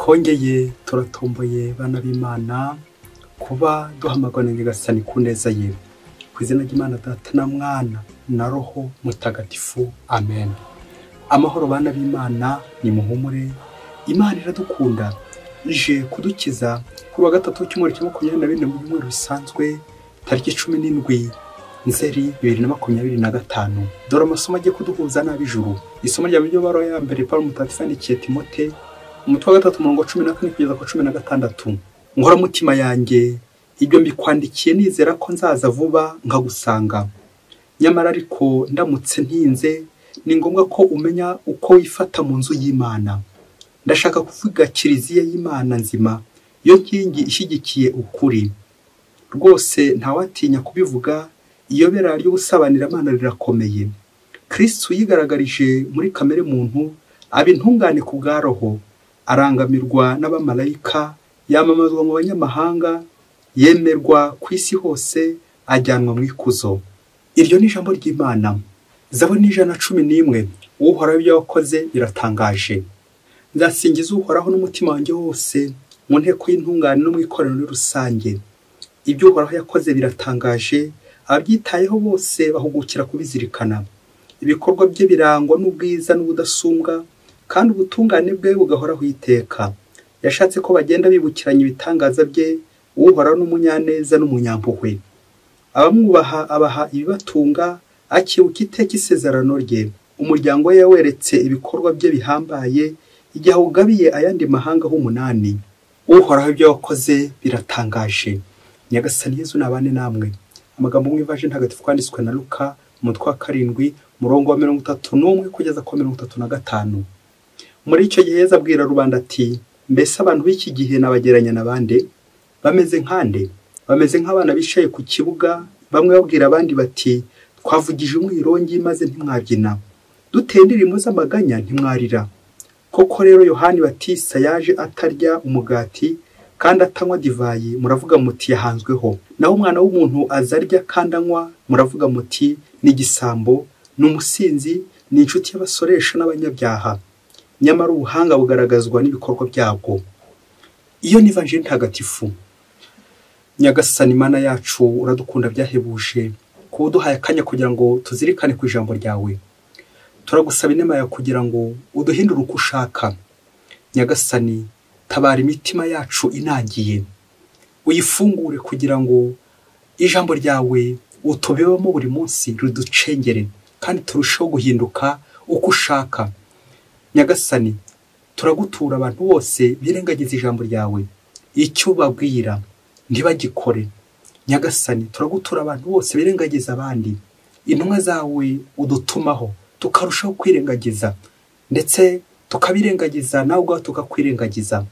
Twongeye turatomboye bana b'Imana kuba duhamagara Nyagasani ku neza ye. Ku izina ry'Imana Data na Mwana na Roho Mutagatifu, amen. Amahoro bana b'Imana, ni muhumure. Imana iradukunda, ije kudukiza. Kuri wa gatatu w'icyumweru cya 24 mu byumweru bisanzwe, tariki 17 Nzeri 2025. Dore amasomo agiye kuduhuza n'ab'ijuru. Isomo rya mbere ry'ibaruwa ya mbere Pawulo Mutagatifu yandikiye Timote, umutwe wa 3 umurongo 14 kugeza ku 16. Nkoramutima yanjye, ibyo mbikwandikiye nizera ko nzaza vuba nkagusanga. Nyamara ariko ndamutse ntinze, ni ngombwa ko umenya uko wifata mu nzu y'Imana. Ndashaka kuvuga Kiliziya y'Imana nzima, yo nkingi ishyigikiye ukuri. Rwose ntawatinya kubivuga, iyobera ry'ubusabaniramana rirakomeye. Kristu yigaragarije muri kamere muntu, aba intungane ku bwa roho, arangamirwa n'abamarayika, yamamazwa mu banyamahanga, yemerwa ku isi hose, ajyanwa mu ikuzo. Iryo ni ijambo ry'Imana. Zaburi 111. Uhoraho ibyo wakoze biratangaje. Nzasingiza Uhoraho n'umutima wanjye wose, mu nteko y'intungane no mu ikoraniro rusange. Ibyo Uhoraho yakoze biratangaje, ababyitayeho bose bahugukira kubizirikana. Ibikorwa bye birangwa n'ubwiza n'ubudasumbwa, kandi ubutungane bwe bugahoraho iteka. Yashatse ko bagenda bibukiranya ibitangaza bye. Uhoraho n'umunyaneza n'umunyampuhwe. Abamwubaha abaha ibibatunga, akibuka iteka isezerano rye. Umuryango we yaweretse ibikorwa bye bihambaye, igihe awugabiye ayandi mahanga h'umunani. Uhoraho ibyo wakoze biratangaje. Nyagasani Yezu nabane namwe. Amagambo mu Ivanjiri Ntagatifu kwanditswe na Luka, umutwe wa 7, umurongo wa 31 kugeza ku 35. Muri icyo gihe Yezu abwira rubanda ati: mbese abantu b'iki gihe nabageranya na bande? Bameze nkande? Bameze nk'abana bicaye ku kibuga, bamwe babwira abandi bati: twavugije umwirongi maze ntimwabyina, duteye indirimbo z'amaganya ntimwarira. Koko rero Yohani Batista yaje atarya umugati kandi atanywa divayi, muravuga muti yahanzweho. Naho umwana w'umuntu azarya kandi anywa, muravuga muti ni igisambo, ni umusinzi, ni inshuti y'abasoresha n'abanyabyaha. Nyamara ubuhanga bugaragazwa n'ibikorwa byabwo. Iyo ni Ivanjiri Ntagatifu. Nyagasani Mana yacu, uradukunda byahebuje, kuba uduhaye akanya kugira ngo tuzirikane ku ijambo ryawe. Turagusaba inema yawe kugira ngo uduhindure uko ushaka. Nyagasani, tabara imitima yacu inangiye, uyifungure kugira ngo ijambo ryawe utubibamo buri munsi riducengere, kandi turusheho guhinduka uko ushaka. Nyagasani, turagutura abantu bose birengagiza ijambo ryawe, icyo ubabwira ntibagikore. Nyagasani, turagutura abantu bose birengagiza abandi, intumwa zawe udutumaho tukarushaho kwirengagiza, ndetse tukabirengagiza nawe ubwawe tukakwirengagiza.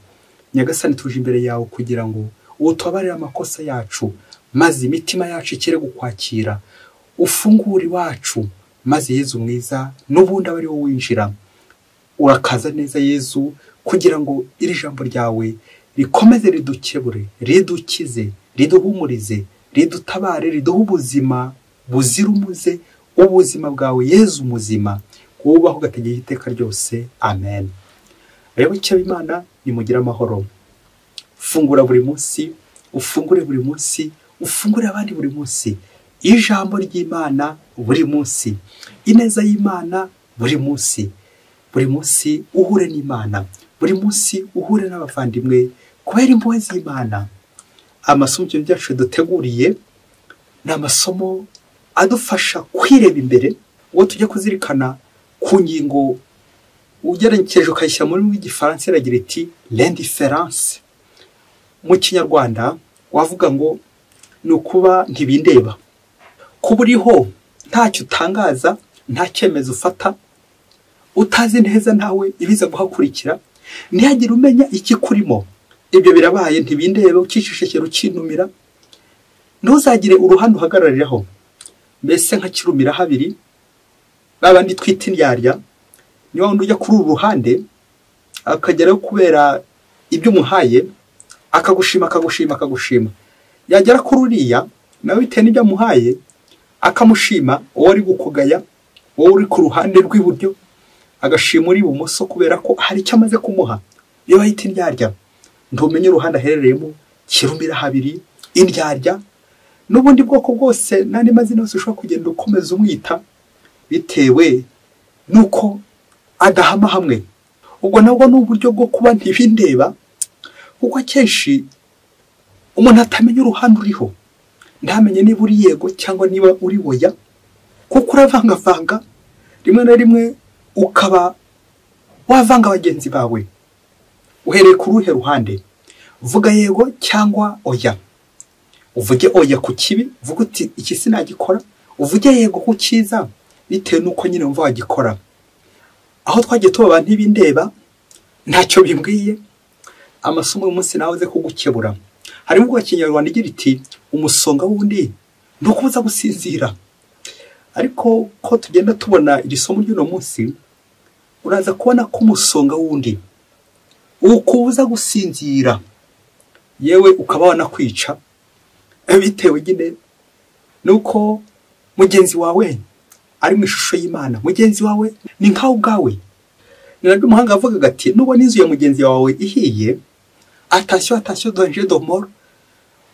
Nyagasani, tuje imbere yawe kugira ngo utubabarire amakosa yacu, maze imitima yacu ikire gukwakira. Ufungure iwacu, maze Yezu mwiza n'ubundi abe ari wowe winjira. Urakaza neza Yezu, kugira ngo iri jambo ryawe rikomeze ridukebure, ridukize, riduhumurize, ridutabare, riduhe ubuzima buzira umuze, ubuzima bwawe Yezu muzima, wubaho ugategeka iteka ryose. Amen. Abayoboke b'Imana, nimugire amahoro. Fungura buri munsi, ufungure buri munsi, ufungure abandi buri munsi. Ijambo ry'Imana buri munsi, ineza y'Imana buri munsi. Buri munsi uhure n'Imana, buri munsi uhure n'abavandimwe, kubera impuhwe z'Imana. Amasomo byacu duteguriye ni amasomo adufasha kwireba imbere, uwo tujya kuzirikana ku ngingo ugerekeje ukayishyira mu rurimi rw'igifaransa iragira iti l'indifférence. Mu kinyarwanda wavuga ngo ni ukuba ntibindeba, kuba uriho ntacyo utangaza, nta cyemezo ufata, utazi neza nawe ibiza guhakurikira, ntihagire umenya ikikurimo. Ibyo birabaye ntibindeba, ukicecekera ukinumira, ntuzagire uruhande uhagarariraho. Mbese nka kirumira habiri, babandi twita indyarya, ni wa wundi ujya kuri uru ruhande akagerayo kubera ibyo umuhaye, akagushima akagushima akagushima. Yagera kuri uriya nawe bitewe n'ibyo amuhaye akamushima, uwo ari gukugaya, wowe uri ku ruhande rw'iburyo, agashima uri ibumoso kubera ko hari icyo amaze kumuha. Iyo bahita indyarya ntumenye uruhande aherereyemo, kirumira habiri, indyarya n'ubundi bwoko bwose n'andi mazina yose ushobora kugenda ukomeza umwita bitewe nuko adahama hamwe. Ubwo nabwo ni uburyo bwo kuba ntibindeba, kuko akenshi umuntu atamenya uruhande uriho, ntamenye niba uri yego cyangwa niba uri oya, kuko uravangavanga rimwe na rimwe ukaba wavanga bagenzi bawe. Uhereye ku ruhe ruhande? Vuga yego cyangwa oya. Uvuge oya ku kibi, uvuge uti iki sinagikora, uvuge yego ku cyiza bitewe nuko nyine wumva wagikora. Aho twagiye tuba ntibindeba, ntacyo bimbwiye. Amasomo y'umunsi nawe aze kugukebura. Harimo ubwo Kinyarwanda igira iti umusonga wundi ntukubuza gusinzira. Ariko ko tugenda tubona iri somo ry'uno munsi, uraza kubona ko umusonga wundi ukubuza gusinzira, yewe ukaba wanakwica, bitewe nyine nuko mugenzi wawe ari mu ishusho y'Imana. Mugenzi wawe ni nkawe ubwawe. Ni nabyo umuhanga avugaga ati nubona inzu ya mugenzi wawe ihiye, attention attention danger de mort,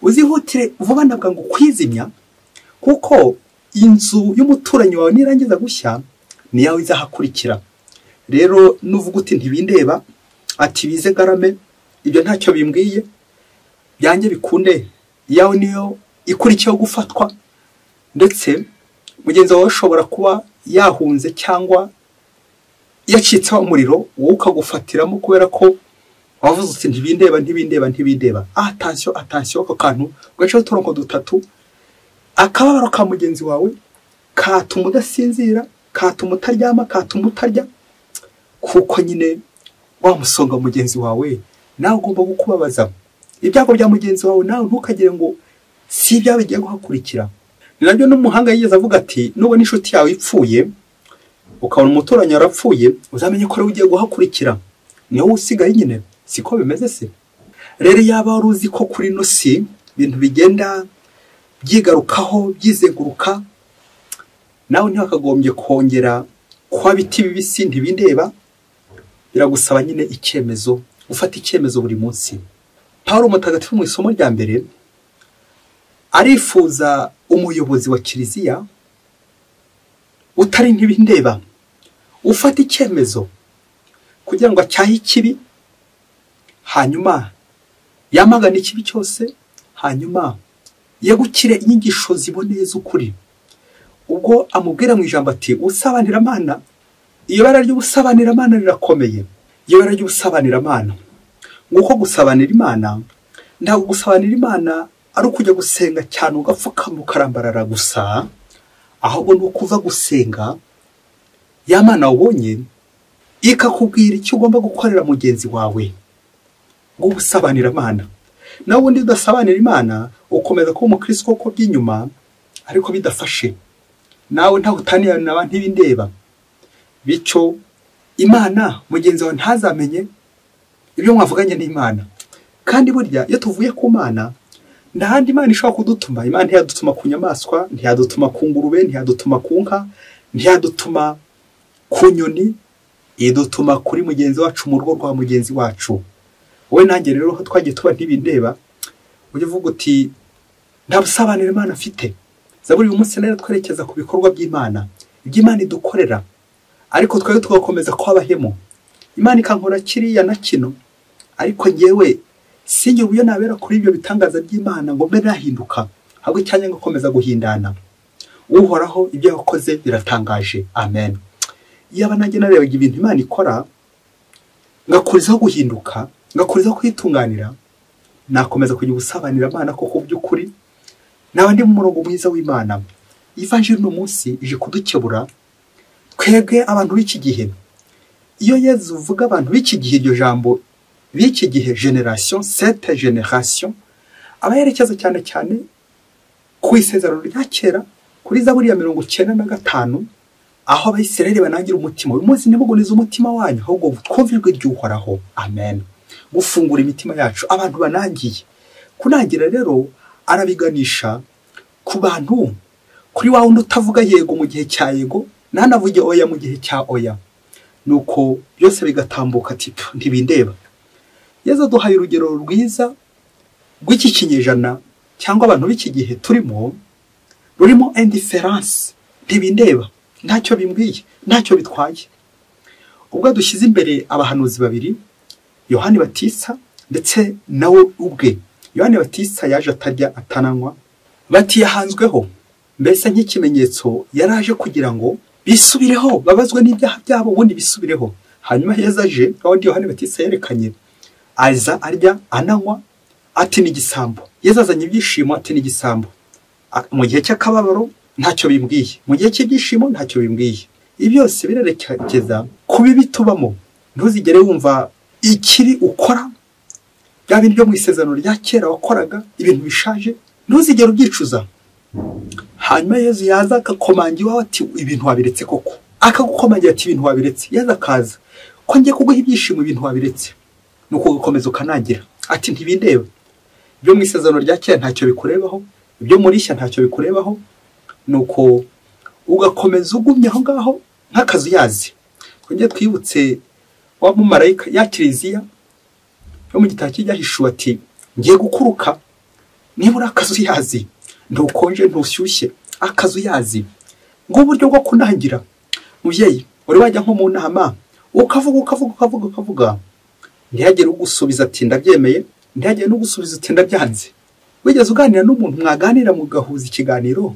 uzihutire vuba na bwangu kwizimya, kuko inzu y'umuturanyi wawe nirangiza gushya ni yawe izahakurikira. Rero nuvuga uti ntibindeba, ati bize garame, ibyo ntacyo bimbwiye, byanjye bikunde, iyawe niyo ikurikiyeho gufatwa. Ndetse mugenzi wawe ashobora kuba yahunze cyangwa yacitseho umuriro, wowe ukagufatiramo kubera ko wavuze uti ntibindeba ntibindeba ntibindeba. Attention attention, ako kantu ugacaho uturongo dutatu. Akababaro ka mugenzi wawe katuma udasinzira, katuma utaryama, katuma utarya, kuko nyine wamusonga mugenzi wawe nawe ugomba gukubabaza. Ibyago bya mugenzi wawe nawe ntukagire ngo si ibyawe bigiye guhakurikira. Ni nabyo n'umuhanga yigeze avuga ati nubona inshuti yawe ipfuye, ukabona umuturanyi arapfuye, uzamenye ko ari ugiye guhakurikira, ni wowe usigaye nyine. Siko bimeze se? Rero yaba wari uzi ko kuri ino si ibintu bigenda byigarukaho byizenguruka, nawe ntiwakagombye kongera kuba biti bibisi ntibindeba. Biragusaba nyine icyemezo, ufata icyemezo buri munsi. Pawulo mutagatifu mu isomo rya mbere arifuza umuyobozi wa kiliziya utari ntibindeba, ufata icyemezo kugira ngo acyahe ikibi, hanyuma yamagana ikibi cyose, hanyuma yegukire inyigisho ziboneye z'ukuri. Ubwo amubwira mu ijambo ati ubusabanira-mana, iyo bara ry'ubusabanira-mana rirakomeye. Iyo bara ry'ubusabanira-mana, nguko gusabanira Imana, ntabwo gusabanira Imana ari ukujya gusenga cyane ugapfukama ukarambarara gusa, ahubwo ni ukuva gusenga ya Mana ubonye ikakubwira icyo ugomba gukorera mugenzi wawe. Ubusabanira-mana. Nawe ubundi udasabanira Imana ukomeza kuba umukristo koko by'inyuma ariko bidafashe, nawe ntaho utaniye na ntibindeba. Bityo Imana mugenzi wawe ntazamenye ibyo mwavuganye n'Imana. Kandi burya iyo tuvuye ku Mana, nta handi Imana ishobora kudutuma. Imana ntiyadutuma ku nyamaswa, ntiyadutuma ku ngurube, ntiyadutuma ku nka, ntiyadutuma ku nyoni, idutuma kuri mugenzi wacu, mu rugo rwa mugenzi wacu. Wowe nanjye rero aho twagiye tuba ntibindeba, ujye uvuga uti nta busabanire Imana afite. Zaburi uyu munsi rero twerekeza ku bikorwa by'Imana, iby'Imana idukorera, ariko twebwe tugakomeza kuba abahemu. Imana ikankora kiriya na kino, ariko njyewe sinjye uburyo nabera kuri ibyo bitangaza by'Imana ngo mbe nahinduka, ahubwo cyane ngakomeza guhindana. Uhoraho ibyo yakoze biratangaje. Amen. Yaba nanjye narebaga ibintu Imana ikora, ngakurizaho guhinduka, ngakurizaho kwitunganira, nakomeza kugira ubusabanira Imana koko by'ukuri naba ndi mu murongo mwiza w'Imana. Ivanjiri uno munsi ije kudukebura twebwe abantu b'iki gihe. Iyo Yezu uvuga abantu b'iki gihe, iryo jambo b'iki gihe, generation, cette generation, aba yerekeza cyane cyane ku isezerano rya kera, kuri Zaburi ya 95, aho Abisirayeli banangira umutima. Uyu munsi ntimugonize umutima wanyu, ahubwo twumve ijwi ry'Uhoraho. Amen. Gufungura imitima yacu, abantu banangiye. Kunangira rero arabiganisha ku bantu, kuri wa wundi utavuga yego mu gihe cya yego, ntanavuge oya mu gihe cya oya. Nuko byose bigatambuka ati ntibindeba. Yezu aduhaye urugero rwiza rw'iki kinyejana cyangwa abantu b'iki gihe turimo, rurimo indiference, ntibindeba, ntacyo bimbwiye, ntacyo bitwaye. Ubwo dushyize imbere abahanuzi babiri, Yohani Batista ndetse nawe ubwe. Yohani Batista yaje atarya atananywa, bati yahanzweho, mbese nk'ikimenyetso yaraje kugira ngo bisubireho, babazwe n'ibyaha byabo ubundi bisubireho. Hanyuma Yezu aje, aho Yohani Batista yerekanye, aza arya ananywa, ati ni igisambo. Yezu azanye ibyishimo, ati ni igisambo. Mu gihe cy'akababaro ntacyo bimbwiye, mu gihe cy'ibyishimo ntacyo bimbwiye. Ibi byose birerekeza ku bibi tubamo. Ntuzigere wumva ikiri ukora bya bindi byo mu isezerano rya kera wakoraga, ibintu bishaje, ntuzigere ubyicuza. Hanyuma Yezu yaza akakomanga iwawe ati ibintu wabiretse koko, akagukomangira ati ibintu wabiretse. Yezu akaza ko ngiye kuguha ibyishimo, ibintu wabiretse, nuko ugakomeza ukanagira ati ntibindeba. Ibyo mu isezerano rya kera ntacyo bikurebaho, ibyo muri shya ntacyo bikurebaho, nuko ugakomeza ugumye aho ngaho nk'akazu yazi. Twongeye twibutse wa mumarayika ya kiliziya yo mu gitabo cy'Ibyahishuwe ati ngiye gukuruka, niba uri akazu yazi, ntukonje ntushyushye, akazu yazi. Ngo uburyo bwo kunangira, mubyeyi uri wajya nko mu nama ukavuga ukavuga ukavuga ukavuga, ntihagire ugusubiza ati ndabyemeye, ntihagire n'ugusubiza ati ndabyanze. Wigeze uganira n'umuntu mwaganira mugahuza ikiganiro,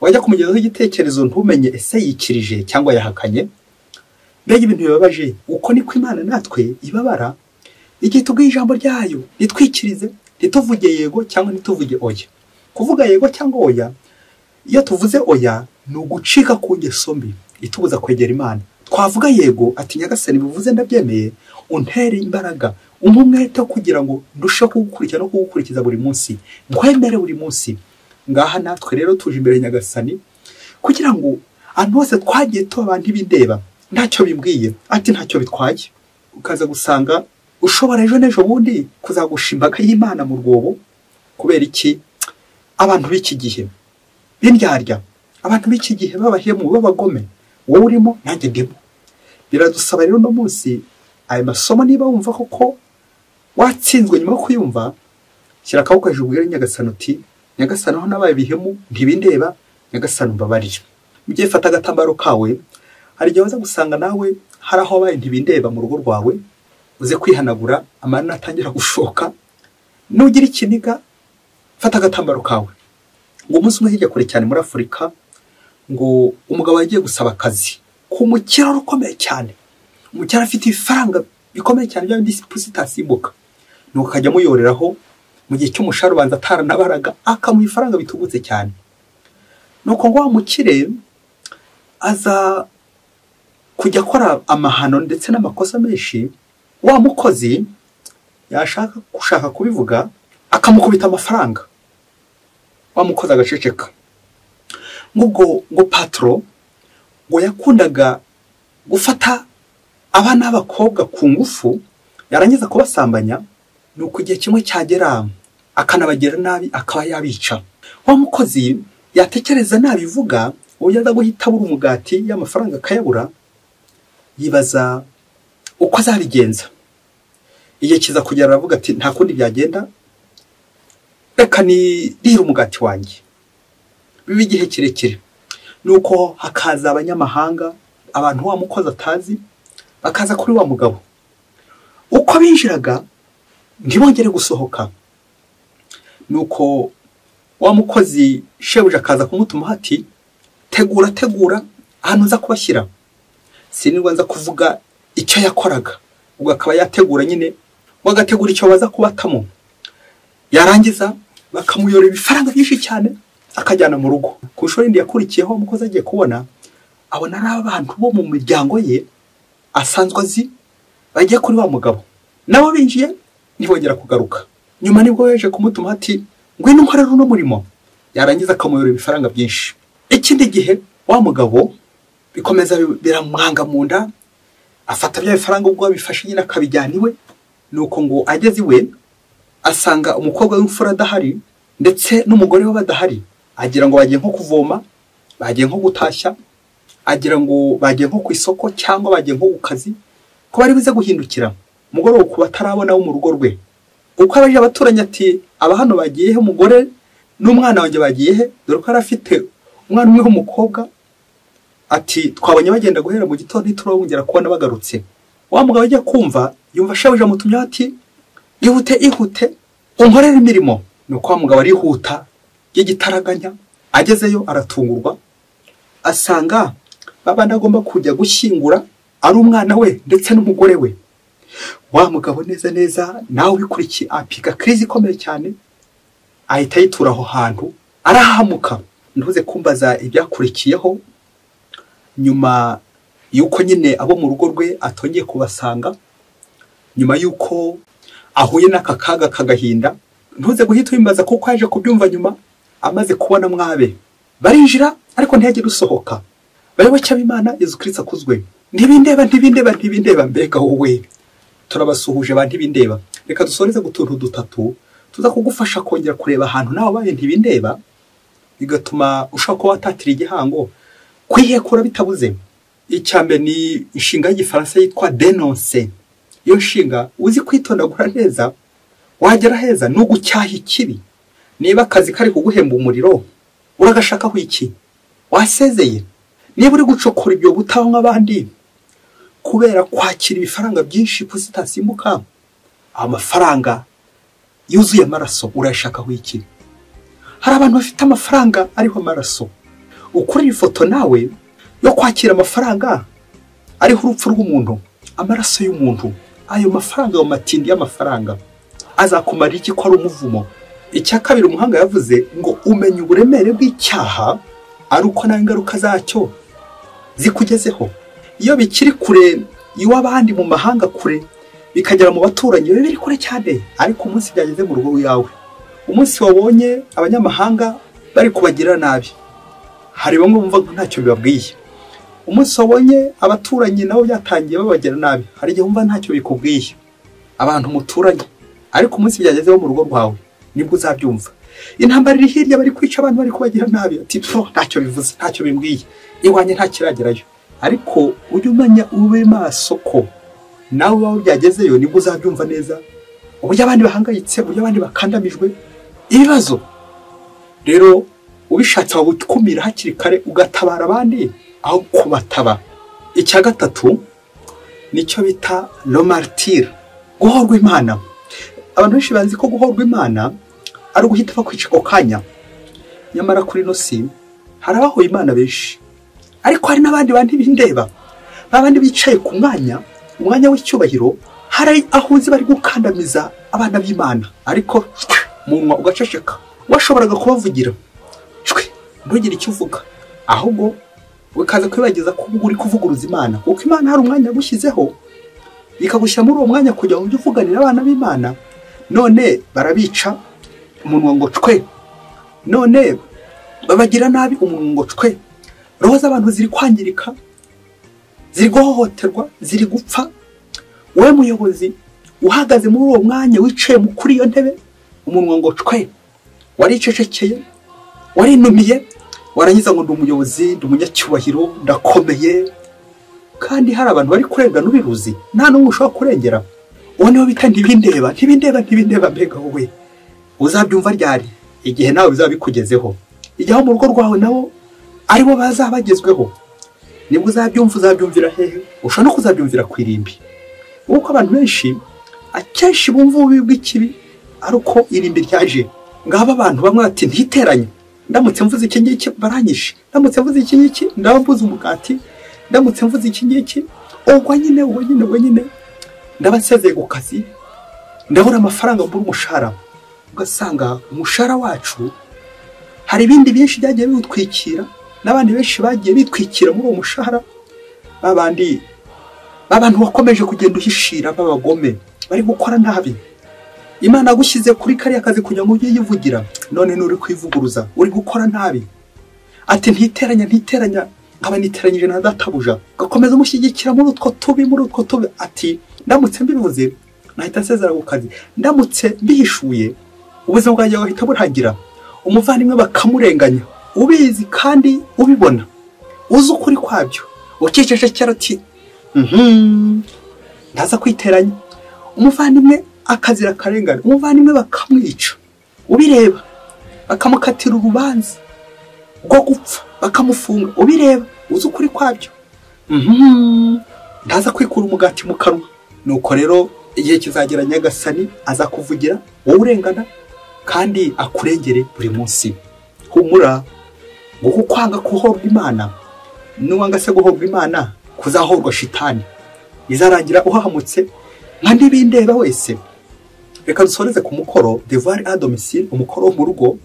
wajya kumugezaho igitekerezo ntumenye ese yikirije cyangwa yahakanye? Mbega ibintu bibabaje! Uko niko Imana natwe ibabara igihe tubwiye ijambo ryayo, ntitwikirize, ntituvuge yego cyangwa ntituvuge oya. Kuvuga yego cyangwa oya, iyo tuvuze oya ni ugucika ku ngeso mbi itubuza kwegera Imana. Twavuga yego ati Nyagasani bivuze ndabyemeye, untere imbaraga, umpe umwete kugira ngo ndusheho kugukurikira no kugukurikiza buri munsi, nkwemere buri munsi. Ngaha natwe rero tuje imbere Nyagasani kugira ngo ahantu hose twagiye tuba abantu b'indeba, ntacyo bimbwiye, ati ntacyo bitwaye, ukaza gusanga ushobora ejo n'ejo bundi kuzagusha imbaga y'Imana mu rwobo. Kubera iki? Abantu b'iki gihe b'indyarya, abantu b'iki gihe b'abahemu, b'abagome, wowe urimo nanjye ndimo. Biradusaba rero no munsi aya masomo, niba wumva koko watsinzwe nyuma yo kuyumva, shyira akaboko hejuru ubwire Nyagasani uti Nyagasani aho nabaye bihemu ntibindeba, Nyagasani umbabarire. Mujye fata agatambaro kawe, hari igihe waza gusanga nawe hari aho wabaye ntibindeba mu rugo rwawe, uze kwihanagura amarira atangira gushoka. Nugira ikiniga fata agatambaro kawe. Ngo umunsi umwe hirya kure cyane muri Afurika, ngo umugabo yagiye gusaba akazi ku mukire ukomeye cyane, umukire afite ibifaranga bikomeye cyane bya bindi ipusi itasimbuka, nuko akajya amuyoreraho mu gihe cy'umushahara ubanza ataranabaraga, akamuha ifaranga bitubutse cyane. Nuko ngo wa mukire aza kujya akora amahano ndetse n'amakosa menshi, wa mukozi yashaka gushaka kubivuga akamukubita amafaranga, wa mukozi agaceceka. Ngubwo ngo patro ngo yakundaga gufata abana b'abakobwa ku ngufu, yarangiza kubasambanya, nuko igihe kimwe cyagera akanabagira nabi akaba yabica. Wa mukozi yatekereza nabivuga, uburyo aza guhita abura umugati y'amafaranga akayabura, yibaza uko azabigenza. Igihe kiza kugera aravuga ati nta kundi byagenda, reka nirire umugati wanjye. Biba igihe kirekire. Nuko hakaza abanyamahanga, abantu wa mukozi atazi, bakaza kuri wa mugabo. Uko binjiraga ntibongere gusohoka. Nuko wa mukozi shebuja akaza kumutuma ati tegura tegura ahantu nza kubashyira. Sinirwa nza kuvuga icyo yakoraga, ubwo akaba yategura nyine, wagategura icyo baza kubatamo, yarangiza bakamuyora ibifaranga byinshi cyane akajyana mu rugo. Ku nshuro yindi yakurikiyeho umukozi agiye kubona, abona ari abantu bo mu miryango ye asanzwe azi bagiye kuri wa mugabo, nabo binjiye ntibongera kugaruka. Nyuma nibwo yaje kumutuma ati ngwino nkorere uno murimo, yarangiza akamuyora ibifaranga byinshi. Ikindi gihe wa mugabo bikomeza biramwanga mu nda, afata bya bifaranga ubwo abifashe nyine akabijyana iwe. Nuko ngo ageze iwe asanga umukobwa w'imfura adahari ndetse n'umugore we badahari, agira ngo bagiye nko kuvoma, bagiye nko gutashya, agira ngo bagiye nko ku isoko cyangwa bagiye nko ku kazi, ko bari buze guhindukira. Umugoroba kuba atarabona wo mu rugo rwe. Uko abaje abaturanyi ati aba hano bagiye he, umugore n'umwana wanjye bagiye he? Dore ko arafite umwana umwe w'umukobwa. Ati twabonye bagenda guhera mu gitondo ntiturabongera kubona bagarutse. Wa mugabo ajya kumva yumva shebuja amutumye ati ihute ihute unkorere imirimo. Nuko wa mugabo arihuta y'igitaraganya, agezeyo aratungurwa asanga babandi agomba kujya gushyingura ari umwana we ndetse n'umugore we. Wa mugabo neza neza nawe ubikurikiye apika crise ikomeye cyane, ahita yitura aho hantu arahamuka. Ntuze kumbaza ibyakurikiyeho nyuma yuko nyine abo mu rugo rwe atongeye kubasanga, nyuma yuko ahuye n'aka kaga kagahinda. Ntuze guhita wimbaza kuko yaje kubyumva nyuma amaze kubona mwabe barinjira ariko ntiyagire usohoka. Bayoboke b'Imana, Yezu Kristo akuzwe. Ntibindeba ntibindeba ntibindeba, mbega wowe. Turabasuhuje ba ntibindeba. Reka dusoreze gutuntu dutatu tuza kugufasha kongera kureba ahantu nawe baye ntibindeba, bigatuma ushaka kuba watatira igihango kwihekura bitabuze. Icyambe ni inshinga y'Igifaransa yitwa dénoncer. Iyo nshinga uzi kwitondagura neza wagera heza no gucyaha ikibi. Niba akazi kari kuguhemba umuriro uragashakaho iki? Wasezeye. Niba uri gucokora ibyo butaho nk'abandi kubera kwakira ibifaranga byinshi pusitasimbuka, amafaranga yuzuye amaraso urashakaho iki? Hari abantu bafite amafaranga ariho amaraso. Ukuri ifoto nawe yo kwakira amafaranga ariho urupfu rw'umuntu, amaraso y'umuntu, ayo mafaranga yo matindi y'amafaranga azakumara iki ko ari umuvumo? Icya kabiri umuhanga yavuze ngo umenya uburemere bw'icyaha ari uko nawe ingaruka zacyo zikugezeho. Iyo bikiri kure iw'abandi mu mahanga kure bikagera mu baturanyi biba biri kure cyane, ariko umunsi byageze mu rugo yawe, umunsi wabonye abanyamahanga bari kubagira nabi, hari bamwe bumva ko ntacyo bibabwiye. Umunsi wabonye abaturanyi nabo byatangiye babagira nabi, hari igihe wumva ntacyo bikubwiye abantu muturanye, ariko umunsi byagezeho mu rugo rwawe nibwo uzabyumva. Intambara iri hirya bari kwica abantu bari kubagira nabi, ati ntacyo bivuze ntacyo bimbwiye, iwanjye ntakiragerayo. Ariko ujye umenya ube maso ko nawe wawe byagezeyo nibwo uzabyumva neza, uburyo abandi bahangayitse, uburyo abandi bakandamijwe ibibazo. Rero ubishatse wabukumira hakiri kare ugatabara abandi aho kubataba. Icya gatatu nicyo bita le martyr, guhorwa Imana. Abantu benshi banzi ko guhorwa Imana ari uguhita bakwica ako kanya, nyamara kuri no si hari abahoye Imana benshi, ariko hari n'abandi bantu bindeba, babandi bicaye ku mwanya, umwanya w'icyubahiro, hari aho uzi bari gukandamiza abana b'Imana, ariko munwa ugaceceka. Washoboraga kubavugira ntugire icyo uvuga, ahubwo ukaza kwibagiza ko uri kuvuguruza Imana, kuko Imana hari umwanya yagushyizeho ikagushyira muri uwo mwanya kugira ngo ujye uvuganira abana b'Imana. None barabica umunwa ngo cwe, none babagira nabi umunwa ngo cwe. Roho z'abantu ziri kwangirika, ziri guhohoterwa, ziri gupfa. Wowe muyobozi uhagaze muri uwo mwanya, wicaye kuri iyo ntebe, umunwa ngo cwe, waricecekeye, warinumiye, warangiza ngo ndi umuyobozi, ndi umunyacyubahiro, ndakomeye, kandi hari abantu bari kurengana ubiruzi, nta n'umwe ushobora kurengera. Uwo niwe bita ntibindeba ntibindeba ntibindeba, mbega wowe. Uzabyumva ryari? Igihe nawe bizaba bikugezeho, igihe mu rugo rwawe nabo aribo bazabagezweho, nibwo uzabyumva. Uzabyumvira hehe? Ushobora no kuzabyumvira ku irimbi, kuko abantu benshi akenshi bumva ububi bw'ikibi ari uko irimbi ryaje. Ngaba abantu bamwe bati ntiteranye, ndamutse mvuze iki ngiki baranyishe, ndamutse mvuze iki ngiki ndaba mvuze umugati, ndamutse mvuze iki ngiki ubwo nyine ubwo nyine ubwo nyine ndaba nsezeye ku kazi, ndabura amafaranga, mbura umushahara. Ugasanga umushahara wacu hari ibindi byinshi byagiye biwutwikira, n'abandi benshi bagiye bitwikira muri uwo mushahara, babandi abantu bakomeje kugenda uhishira b'abagome bari gukora nabi. Imana agushyize kuri kariya kazi kugira ngo ujye yivugira, none nuri kwivuguruza, uri gukora nabi. Ati ntiteranya ntiteranya, nkaba niteranyije na databuja, gakomeza umushyigikira muri utwo tubi muri utwo tubi. Ati ndamutse mbivuze nahita nsezera ku kazi, ndamutse mbihishuye ubuzima bwanjye buhita burangira. Umuvandimwe bakamurenganya ubizi kandi ubibona, uzi ukuri kwabyo, ukicecekera ati ndaza kwiteranya. Umuvandimwe akazira akarengane, umuvandimwe bakamwica ubireba, bakamukatira urubanza rwo gupfa, bakamufunga ubireba, uzi ukuri kwabyo. Ntaza kwikura umugati mu kanwa. Nuko rero igihe kizagera Nyagasani aza kuvugira wowe urengana kandi akurengere buri munsi. Humura, ngo kwanga kuhorwa Imana, nuwanga se guhorwa Imana kuzahorwa shitani, izarangira uhahamutse nka ndibindeba wese. Reka dusoreze ku mukoro devoir à domicile, umukoro wo mu rugo.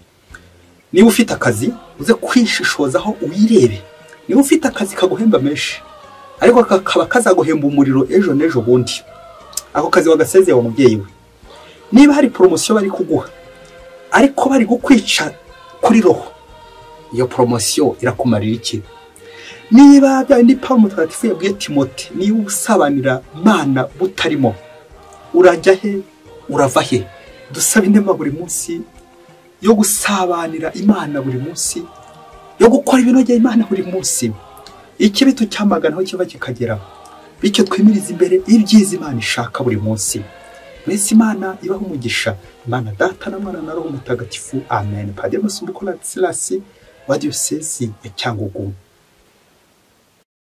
Niba ufite akazi uze kwishishozaho uyirebe. Niba ufite akazi kaguhemba menshi ariko kakaba kazaguhemba umuriro ejo n'ejo bundi, ako kazi wagasezeye wa mubyeyi we. Niba hari promotion bari kuguha ariko bari gukwica kuri roho, iyo promotion irakumarira iki? Niba bya ndi Paulo mutagatifu yabwiye Timote, niba usabanira Imana butarimo, urajya he? Urava he? Dusaba inema buri munsi yo gusabanira Imana buri munsi, yo gukora ibinogeye Imana buri munsi. Ikibi tucyamagana aho kiva kikagera, bityo twimiriza imbere ibyiza Imana ishaka buri munsi. Mwese Imana ibaha umugisha. Imana Data na Mwana na Roho Mutagatifu. Amen. Padiri Masumbuko Ladislas wa Diyosezi ya Cyangugu.